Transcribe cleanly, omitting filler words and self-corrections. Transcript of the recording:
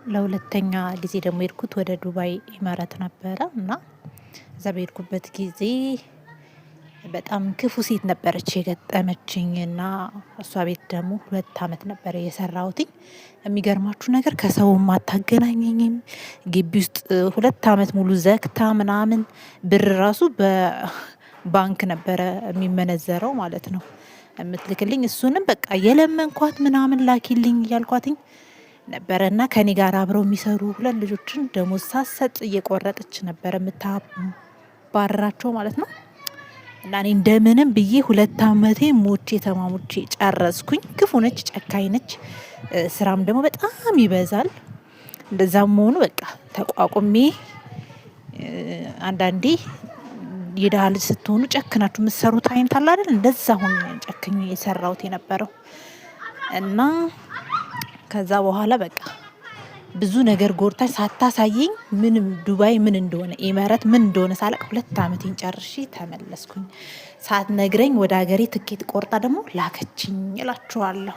ለሁለተኛ ጊዜ ደግሞ የሄድኩት ወደ ዱባይ ኢማራት ነበረ እና እዛ በሄድኩበት ጊዜ በጣም ክፉ ሴት ነበረች የገጠመችኝ እና እሷ ቤት ደግሞ 2 አመት ነበረ የሰራሁትኝ። የሚገርማችሁ ነገር ከሰውም አታገናኘኝም። ግቢ ውስጥ 2 አመት ሙሉ ዘግታ ምናምን ብር ራሱ በባንክ ነበረ የሚመነዘረው ማለት ነው የምትልክልኝ። እሱንም በቃ የለመንኳት ምናምን ላኪልኝ እያልኳትኝ ነበረ እና ከኔ ጋር አብረው የሚሰሩ ሁለት ልጆችን ደሞዝ ሳትሰጥ እየቆረጠች ነበረ የምታባረራቸው ማለት ነው። እና እኔ እንደምንም ብዬ 2 አመቴ ሞቼ ተማሙቼ ጨረስኩኝ። ክፉ ነች፣ ጨካኝ ነች። ስራም ደግሞ በጣም ይበዛል። እንደዛም መሆኑ በቃ ተቋቁሜ አንዳንዴ የድሃ ልጅ ስትሆኑ ጨክናችሁ የምትሰሩት አይነት አለ አይደል? እንደዛ ሆኜ ጨክኜ የሰራሁት የነበረው እና ከዛ በኋላ በቃ ብዙ ነገር ጎርታኝ ሳታሳየኝ ምንም ዱባይ ምን እንደሆነ ኢመረት ምን እንደሆነ ሳላቅ 2 አመቴን ጨርሼ ተመለስኩኝ። ሳትነግረኝ ወደ ሀገሬ ትኬት ቆርጣ ደግሞ ላከችኝ እላችኋለሁ።